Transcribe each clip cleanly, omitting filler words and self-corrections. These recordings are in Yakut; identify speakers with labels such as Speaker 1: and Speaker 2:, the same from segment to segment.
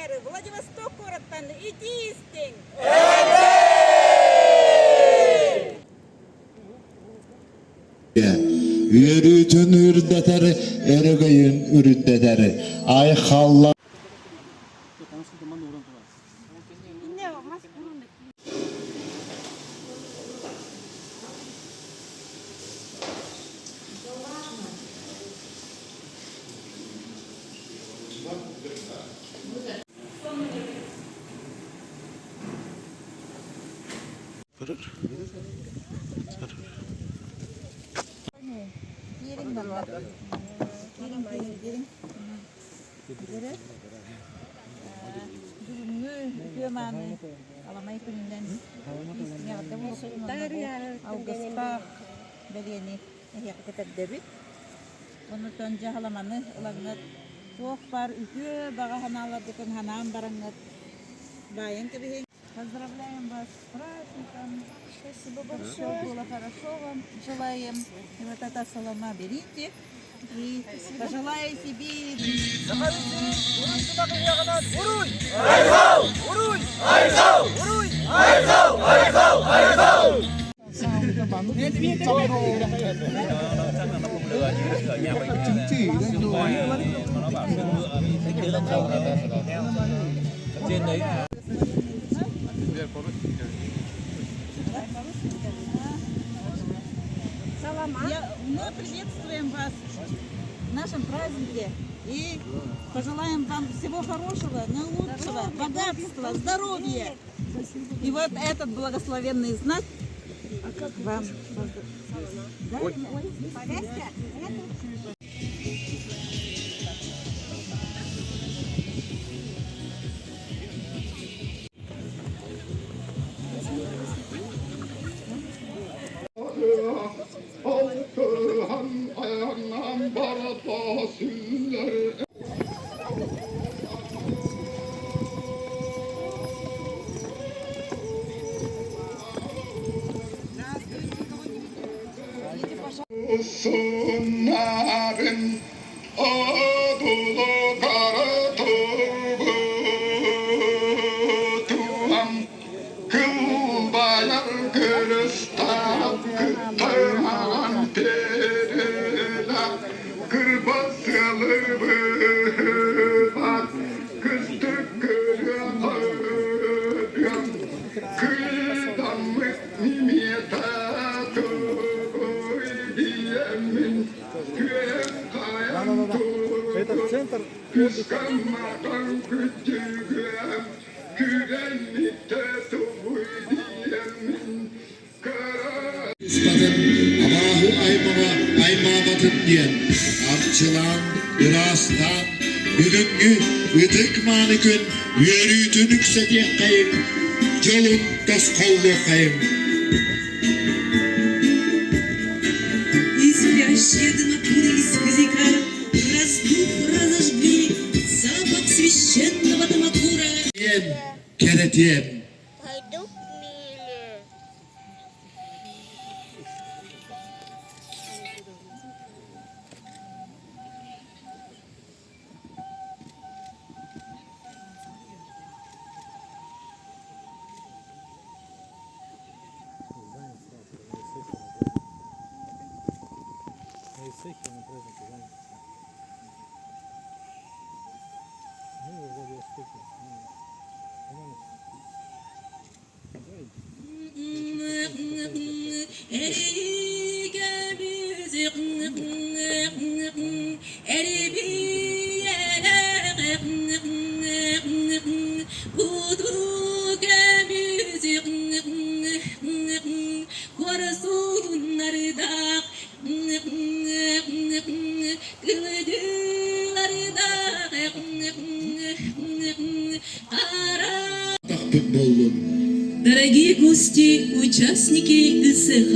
Speaker 1: киинигэр Владивосток куораттан итии истиҥ!
Speaker 2: Үөрүүтүн үрдэтэр, өрөгөйүн үрдэтэр, айхалла
Speaker 1: Бүгүҥҥү үтүө мааны аламай күнүнэн алгыстаах бэлиэни эһиэхэ кэтэрдэбит. Онутан дьаһаламаны ылаҥҥыт туох баар үтүө баҕа санааларгытын санаан бараҥҥыт баайан кэбиһиҥ. Поздравляем вас с праздником. Спасибо большое. Все было хорошо вам. Желаем. И вот это солома берите. И пожелаю себе...
Speaker 3: Уруй! Айхал! Уруй! Айхал! Уруй! Айхал! Айхал! Айхал!
Speaker 1: Мы приветствуем вас в нашем празднике и пожелаем вам всего хорошего, наилучшего, богатства, здоровья. И вот этот благословенный знак вам.
Speaker 2: Алтыһан айаннаан барата сүллэр Суннарын одулугар тургутуам Кылбайар кырыстаах кыттымаҕан перелэ кырбас сыалы быһыылаах кыстык кырыа кыыдаммыт ньимиэтэ тугуй диэммин күөн хайан тургут күскамматан күчүгүөм күрэнниттэ тугуй диэммин Ыспатын абааһы аймаҕа аймаабатын диэн арчылаан, ыраастаан, бүгүҥҥү ытык-мааны күн үөрүүтүн үксэтиэххэйиҥ, дьолун тосхоллуоххайыҥ.
Speaker 4: И спящие дымокуры из козяка, раздув, разожгли запах священного дымокура.
Speaker 2: Диэн кэрэтиэм.
Speaker 5: Пойду к Миле.
Speaker 2: Тахпыт буоллун.
Speaker 4: Дорогие гости, участники ИСХ,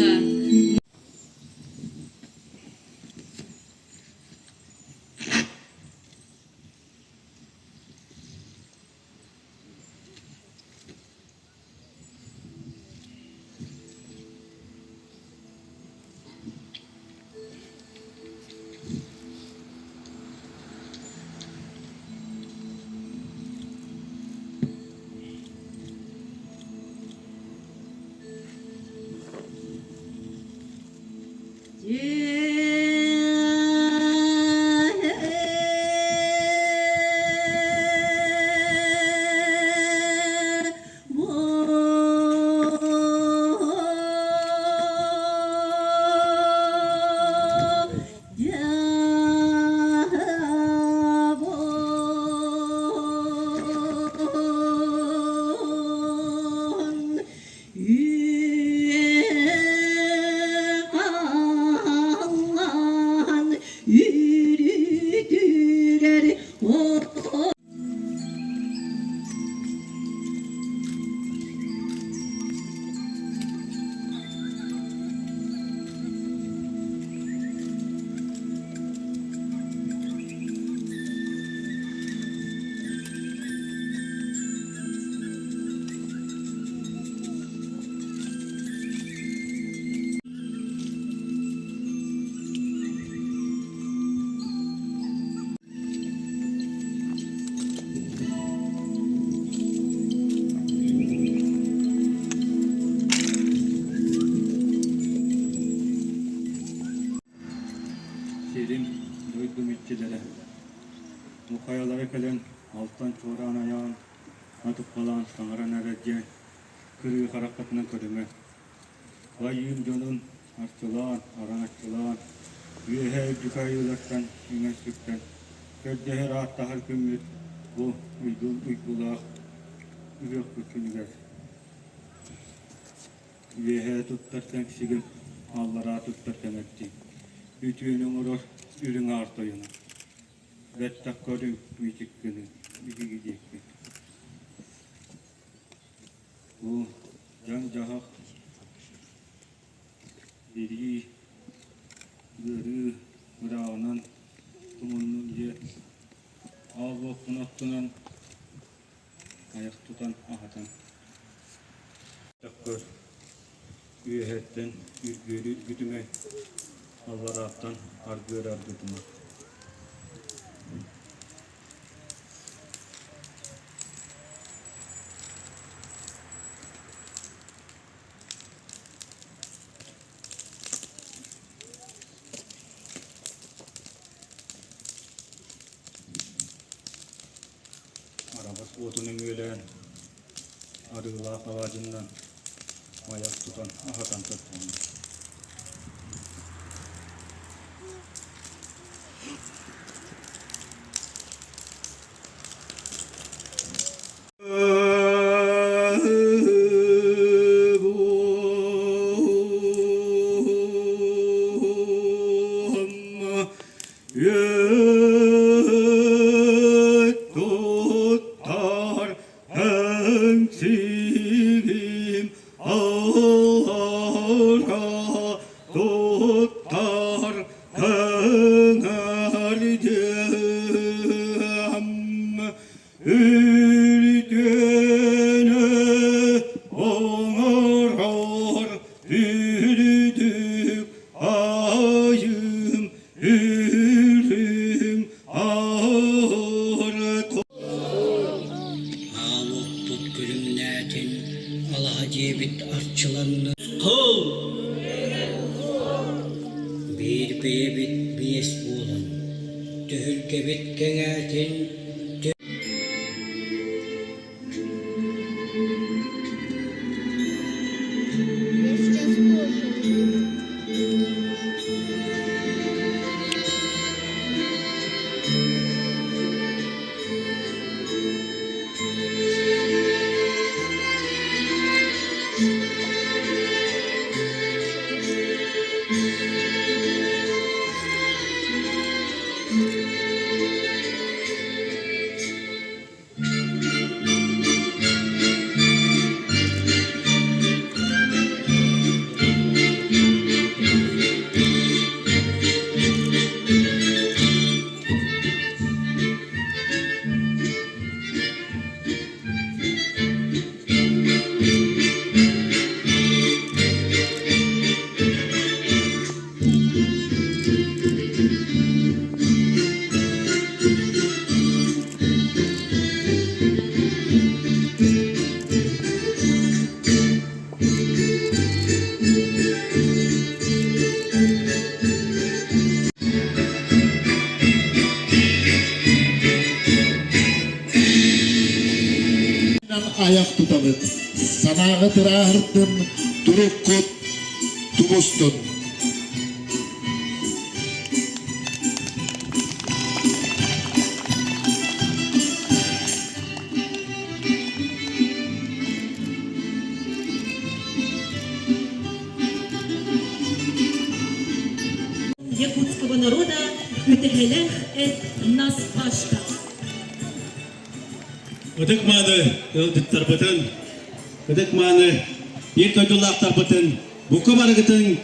Speaker 6: Бу хайалара кэлэн алтан чуораан айаҕын атыппалаан саҥаран эрэр диэн кырыы хараххытынан көрүмэ. Айыым дьонун арчылаан, араҥаччылаан, үөһээ үрдүк айыылартан үҥэн-сүктэн көрдөһөр ааттаһар күммүт бу уйгулаах ыһыахпыт күнүгэр. Үөһээ туттар кэҥсигим, аллараа туттар кэмэрдиим. Үтүөнү оҥорор үрүҥ аар тойоно. Бэттэх көрүҥ мичик гыныҥ, биһиги диэки. Бу дьаҥ-дьаһах билии, ыарыы ырааҕынан тумуннун диэн аал уоппун оттунан айах тутан аһатан Көр үөһэттэн үргүөрү үргүтүмэ, алларааттан аргыары аргытыма. Араҕас уотун өҥүөлээн, арыылаах алаадьыннан айах тутан аһатан көрдөһөбүн. Туттар Эҥсиигим аллара туттар кэҥэрдиэм Үрдүнү оҥорор үрдүк айым үрүҥ аар
Speaker 7: Аал уоппут күлүмнээтин, алаһа дьиэбит арчыланнын. Кыл! Биир бэйэбит биэс буолан, түһүлгэбит кэҥээтин.
Speaker 5: Я сейчас тоже уйду.
Speaker 2: Айах тутабыт. Санааҕыт ырааһырдын, туруккут тубустун.
Speaker 4: Якутского народа Үтэһэлээх эт Наспашка.
Speaker 8: Ытык мааны ыалдьыттарбытын, ытык мааны биир дойдулаахтарбытын бука барыгытын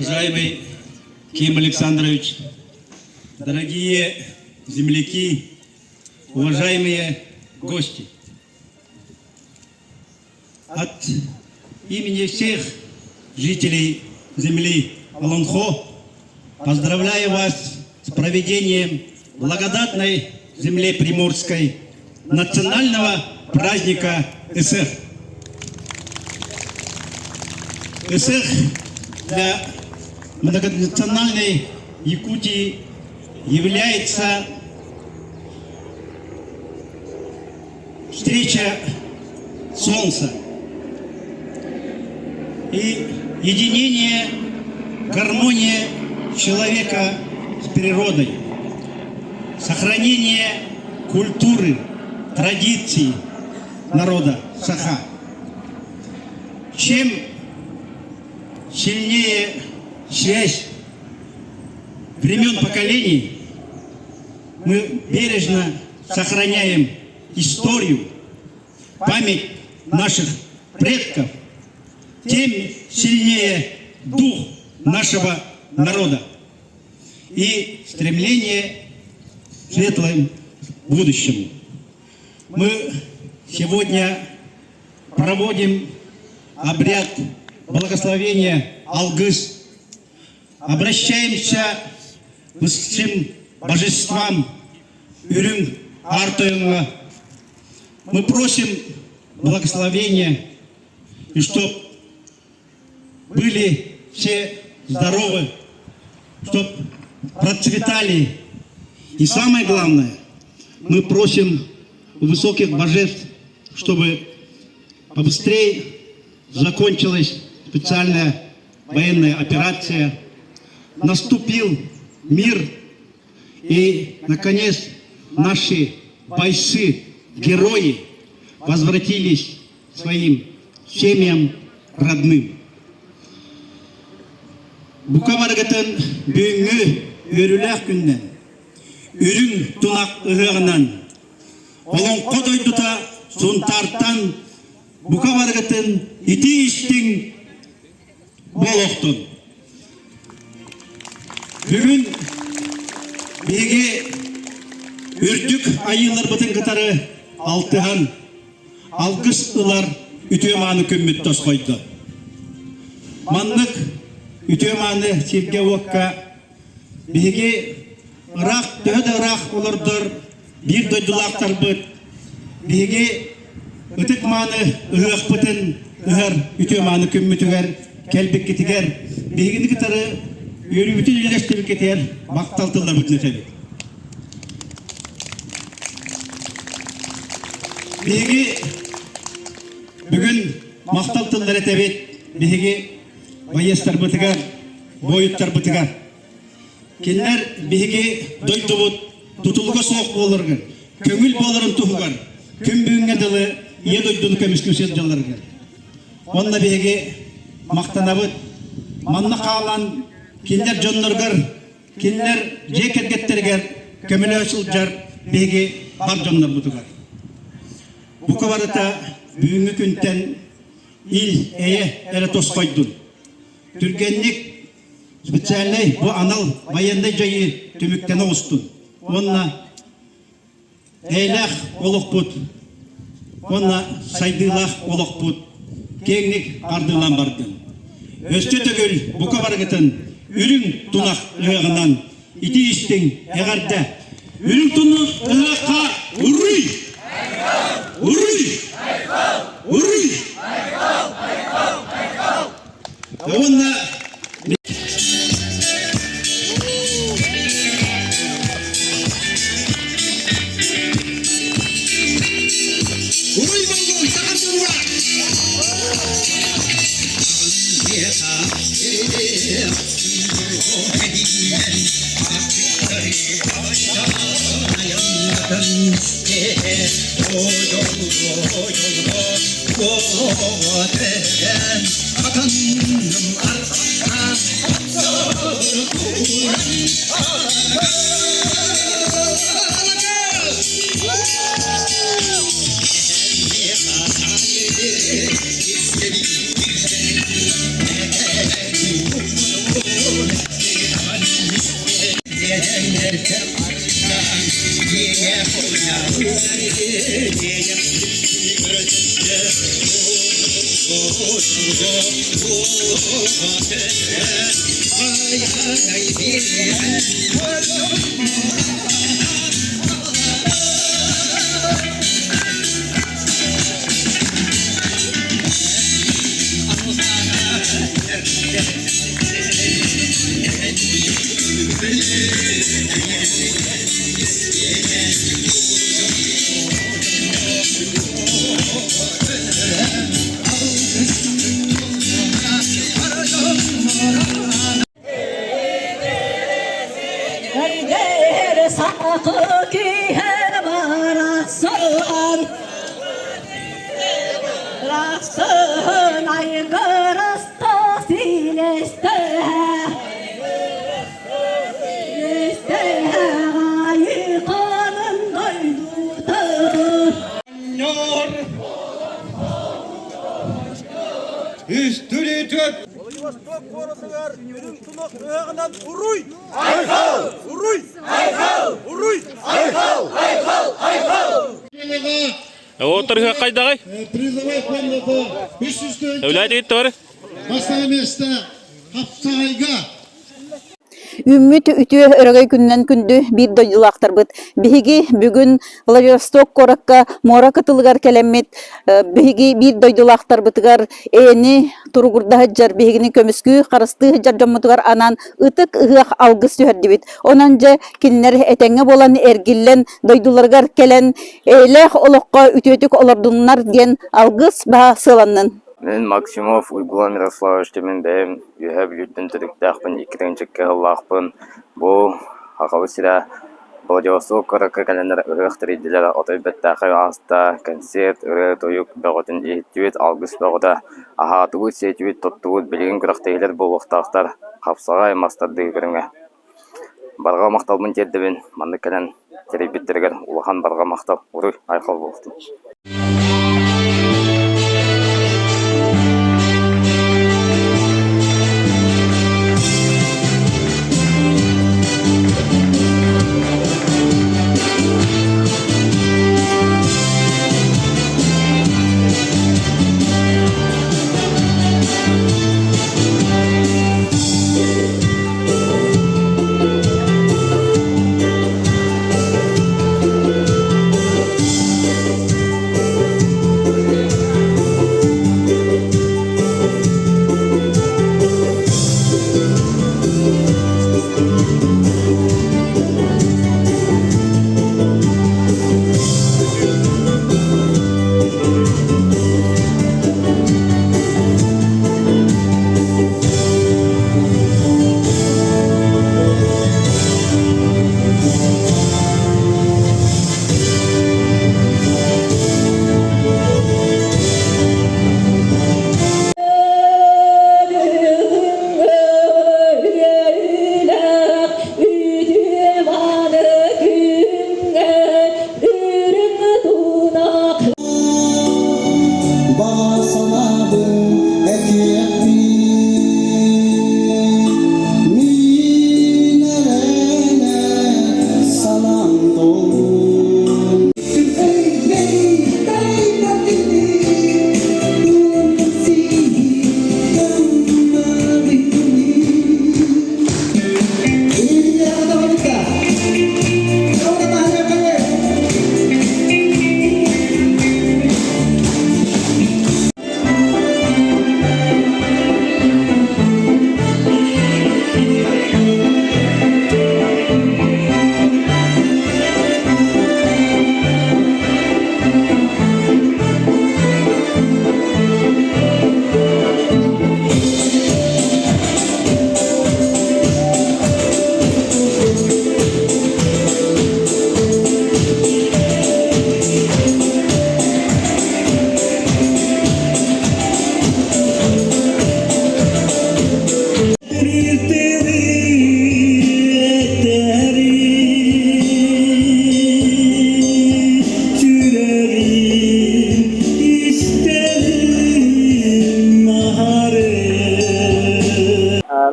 Speaker 8: Уважаемый Ким Александрович, дорогие земляки, уважаемые гости! От имени всех жителей земли Олонхо поздравляю вас с проведением благодатной земле Приморской национального праздника СССР. СССР для многонациональной Якутии является встреча солнца и единение, гармония человека с природой, сохранение культуры, традиций народа Саха. Чем сильнее связь времен поколений, мы бережно сохраняем историю, память наших предков, тем сильнее дух нашего народа и стремление к светлому будущему. Мы сегодня проводим обряд благословения Алгыс. Обращаемся к высшим божествам Үрүҥ Аар Тойоҥҥо. Мы просим благословения, и чтоб были все здоровы, чтоб процветали. И самое главное, мы просим у высоких божеств, чтобы побыстрее закончилась специальная военная операция, наступил мир и, наконец, наши бойцы, герои возвратились своим семьям родным. Бука барыгытын бүгүҥҥү үөрүүлээх күнүнэн, үрүҥ тунах ыһыаҕынан, Олоҥхо дойдута Сунтаартан бука барыгытын итии-истиҥ буолуохтун. Бүгүн биһиги үрдүк айыыларбытын кытары алтыһан, алгыс ылар үтүө-мааны күммүт тосхойдо. Маннык үтүө-мааны сиргэ-уокка биһиги ыраах, төһө да ыраах олордор биир дойдулаахтарбыт биһиги ытык-мааны ыһыахпытын ыһар үтүө-мааны күммүтүгэр кэлбиккитигэр биһигини кытары үөрүүбүтүн үллэстибиккитигэр махтал тылларбытын этэбит. Биһиги бүгүн махтал тыллар этэбит. Биһиги байыастарбытыгар, буойуттарбытыгар. Кинилэр биһиги дойдубут тутулуга суох буоларыгар, көҥүл буоларын туһугар күн бүгүҥҥэ дылы Ийэ дойдуну көмүскүү сылдьалларыгар. Онно биһиги махтанабыт. Манна хаалан кинилэр дьонноругар, кинилэр дьиэ кэргэттэригэр көмөлөһө сылдьар биһиги бар дьоннорбутугар. Бука барыта бүгүҥҥү күнтэн ил, эйэ эрэ тосхойдун. Түргэнник специальнай бу анал байыаннай дьайыы түмүктэнэ оҕустун уонна эйэлээх олохпут уонна сайдыылаах олохпут киэҥник хардыылаан бардын. Өссө төгүл бука барыгытын үрүҥ тунах ыһыаҕынан итии истиҥ эҕэрдэ! Үрүҥ тунах ыһыахха уруй! Уруй! Уруй! Уонна
Speaker 2: Уруй боллун, саха дьонугар!
Speaker 3: Владивосток куоратыгар үрүҥ тунах ыһыаҕынан уруй! Айхал! Уруй! Айхал! Уруй! Айхал! Айхал! Айхал!
Speaker 9: Оттор ыһыах хайдаҕай?
Speaker 2: Призовой комната 300
Speaker 9: Үлээтигит бары?
Speaker 2: Бастакы место Хапсаҕайга.
Speaker 1: Үүммүт үтүө өрөгөй күнүнэн күндү биир дойдулаахтарбыт. Биһиги бүгүн Владивосток куоракка муора кытылыгар кэлэммит биһиги биир дойдулаахтарбытыгар эйэни туругурда сылдьар, биһигини көмүскүү, харыстыы сылдьар дьоммутугар анаан ытык ыһыах алгыс түһэрдибит. Онон дьэ кинилэр этэҥҥэ буолан эргиллэн дойдуларыгар кэлэн эйэлээх олоххо үтүөтүк олордуннар диэн алгыс баһа сыаланнын.
Speaker 10: Мин Максимов Уйгулан Мирославович мин бэйэм Үөһээ Бүлүүттэн төрүттээхпин, икки тыһыынча сыллаахпын. Бу Сахабыт сирэ Владивосток куоракка кэлэннэр ыһыах тэрийдилэр, отой бэртээхэй ааста, концерт, ырыа-тойук бөҕөтүн иһиттибит, алгыс бөҕөтө аһаатыбыт, сиэтибит, тоттубут, билигин күрэхтэһиилэр буолуохтаахтар, хапсаҕай мас тардыы көрүҥэ. Барҕа махталбын тиэрдэбин, маннык кэлэн тэрийбиттэригэр улахан барҕа махтал, уруй, айхал буолуохтун.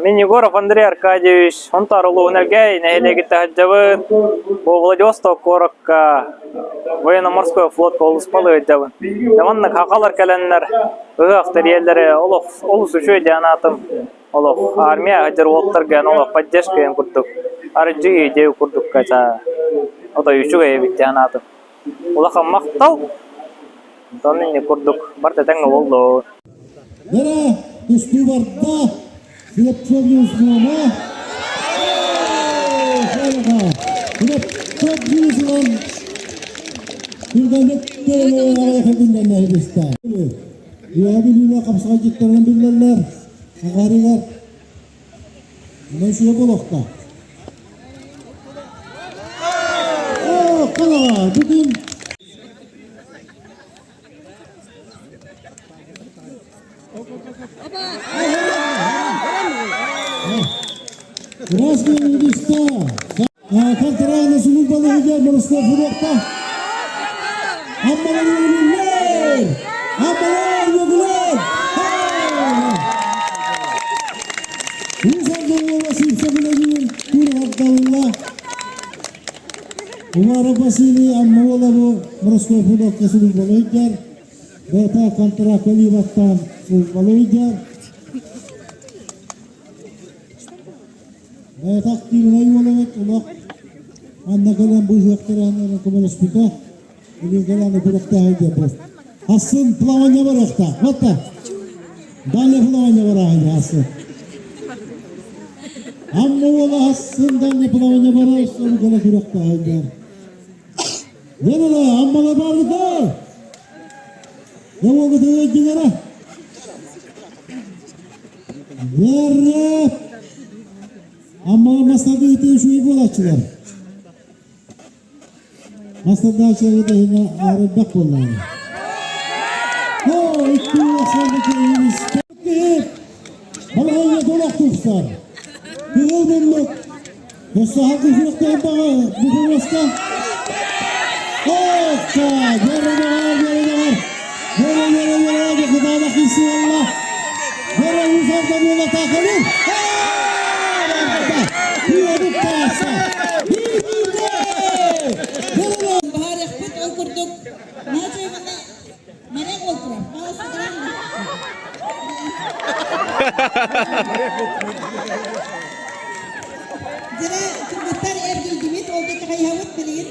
Speaker 11: Мин Егоров Андрей Аркадьевич, Сунтаар улууһун Элгээйи нэһилиэгиттэн сылдьабын. Бу Владивосток куоракка военно-морской флотка олуспалы ыалдьабын. Дьэ маннык хахалар кэлэннэр ыһыах тэрийэллэрэ олох олус үчүгэй диэн аатым. Олох армия сылдьар уолаттарга эн олох поддержка диэн курдук арыдьыы диэбит курдукка отой үчүгэй эбит диэн аатым. Улахан махтал. Онтон инник курдук барыта тэҥҥэ буоллун.
Speaker 2: Бара тустуу барда. Слепцов Юсмана. Слепцов Юсман. Түргэнник күннэннэ Үөһэ Бүлүүлэ хапсаҕайдьыттарынан биллэллэр. Аҕарыгар Мөсүө болохта. О, халаҕа бүгүн Контрольный службалыгар морской флотта Аммалар өгүлэр! Аммалар өгүлэр! Уваров Василий Аммолову морской флотка службалыгар Бета контракт Оливаттан службалыгар Бэйэтэ активнай уол эбит, олох манна кэлэн быыһыахтара көмөлөспүтэ. Билин кэлэн күрэхтэһэ диэн бу. Асын плавание барыахтаах. Батта. Далее плавание бараахы асын. Амма уола асын далее плавание барар, кэлэ күрэхтэһэ диэн. Нелала, аммала бааргыта. Явогы дигара. Верре! Аммаҕа мастардыыта үчүгэй буолааччылар. Мастардааччыларга таһына арыйбах буоллаҕына. О, икки киһи балаҕаҥҥа толох тупсар. Кыһыл муннук. Өссө хаһан күрүөхтээх баҕа бу куруоска. Оппа! Дьоро доҕор, дьоро доҕор. Дьоро, дьоро, дьоро, кытаанах киирсии буолла. Дьоро уус-алдан буола таакалыр. Күөбүт тааста.
Speaker 1: Баһаарыахпыт ол курдук Наачай манна манан ол турар. Дьэ, кыргыттар эргийдибит, ол да хайыһабыт билигин.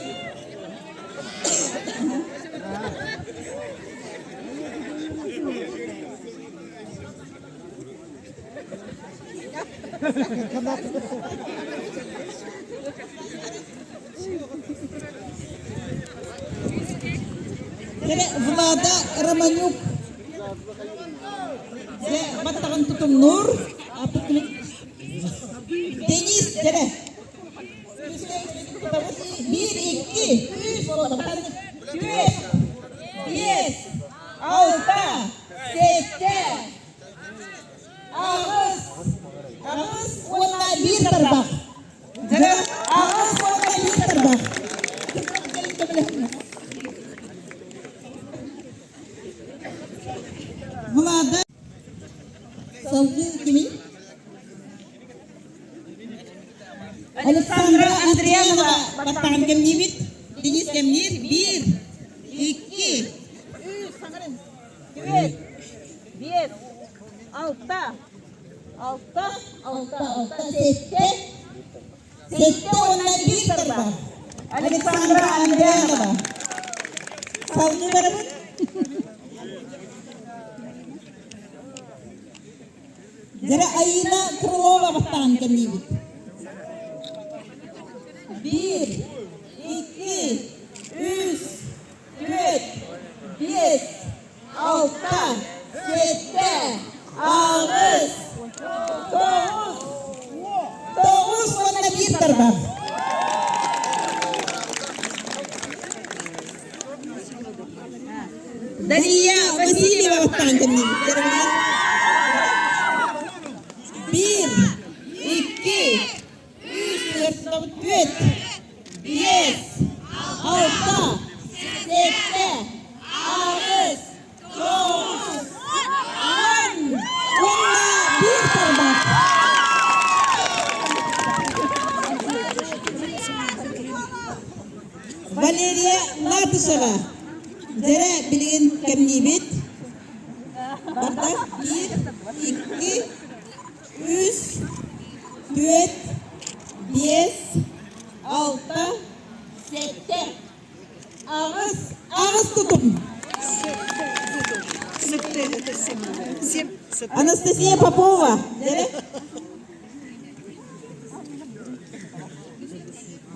Speaker 1: Влада Романюк баттаҕын тутумнуур. Денис дьэрэ. Биир, икки, үс, түөрт, биэс, алта, сэттэ, аҕыс, аҕыс уонна биир тарбах. Дьэ, аҕыс уонна биир тарбах. Влада салгыы кимий? Александра Андрианова баттаҕын кэмниибит. Денис кэмниир. Биир, икки, үс, саҥарын. Түөрт, биэс, алта, алта, алта, алта, сэттэ, сэттэ уонна биир тарбах. Александра Андрианова. Салгыы барабыт. Дьэрэ Айыына Крылова баттаҕын кэмниибит. Биир, икки, үс, түөрт, биэс, алта, сэттэ, аҕыс, тоҕус, тоҕус уонна биир тарбах. Дария Васильева баттаҕын кэмниибит. Биир, икки, үс, түөрт, биэс, алта, сэттэ, аҕыс, тоҕус, уон уонна биир тарбах. Федорова. Дьэрэ билигин кэмниибит. Барда биир, икки, үс, түөрт, биэс, алта, сэттэ, аҕыс, аҕыс тутум. Анастасия Попова. Дьэрэ.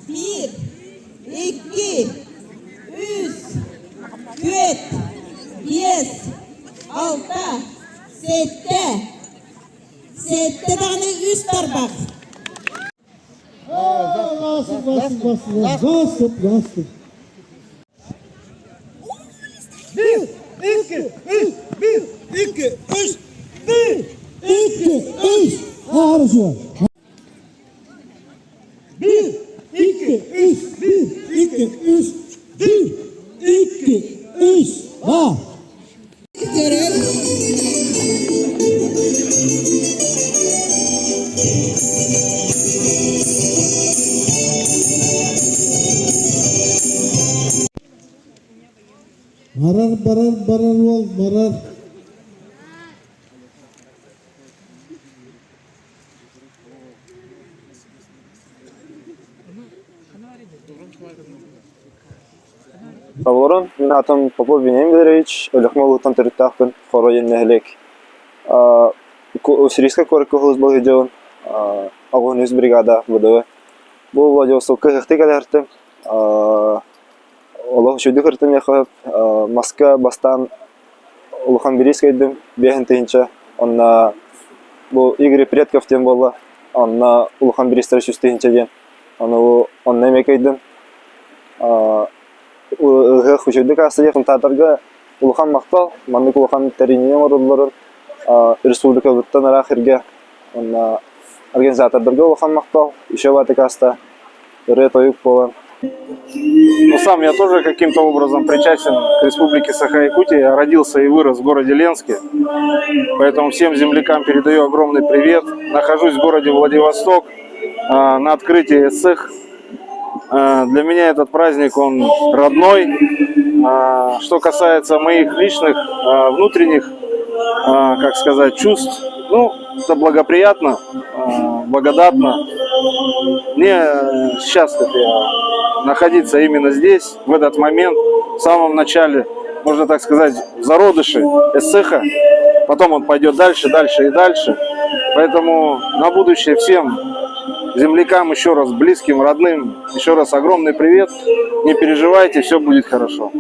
Speaker 1: Биир, икки, үс, түөрт, биэс, алта, сэттэ. Сэттэ даҕаны үс тарбах.
Speaker 3: Bir, iki, üç, bir, iki, üç, bir,
Speaker 2: Икки, үс, хорошо.
Speaker 3: Bir,
Speaker 2: Икки, үс, биир, икки, үс, биир, икки, үс, ба.
Speaker 1: Көрөр.
Speaker 2: Барар, барар, барар уол, барар.
Speaker 12: Олорон мин аатым Попов Вениамин Федорович, Өлөхмө улууһуттан төрүттээхпин, Хоро диэн нэһилиэк. Уссурийскай куоракка служба сылдьабын, оҕуһун үс бригада ВДВ. Бу Владивостокка ыһыахтыы кэлэһэртим. Олох үчүгэйдик ырытым миэхэ маска бастаан улахан бириис кэйдим, биэһин тыһыынча. Онно бу Игорь Предков диэн буолла, онно улахан бириистэрэ 100 тыһыынча диэн. Ону онно эмиэ кэйдим. Ыһыах үчүгэйдик ааста диэх Сунтаардарга улахан махтал, маннык улахан тэрийии оҥороллорун республикабыттан ыраах сиргэ уонна организатордарга улахан махтал, еще баатык ааста ырыа-тойук буолан.
Speaker 13: Ну, сам я тоже каким-то образом причастен к Республике Саха-Якутия. Я родился и вырос в городе Ленске. Поэтому всем землякам передаю огромный привет. Нахожусь в городе Владивосток на открытии цех. Для меня этот праздник, он родной. Что касается моих личных, внутренних, как сказать, чувств, ну, это благоприятно, благодатно. Мне счастлив я находиться именно здесь, в этот момент, в самом начале, можно так сказать, в зародыше Эсэха. Потом он пойдет дальше, дальше и дальше. Поэтому на будущее всем землякам, еще раз близким, родным, еще раз огромный привет. Не переживайте, все будет хорошо.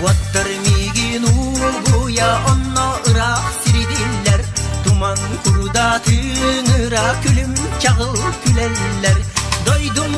Speaker 14: Уоттар миигин угуйа онно ыраах сирдиллэр, Туман курдатын ыра күлүм чаҕыл күлэллэр. Дойдум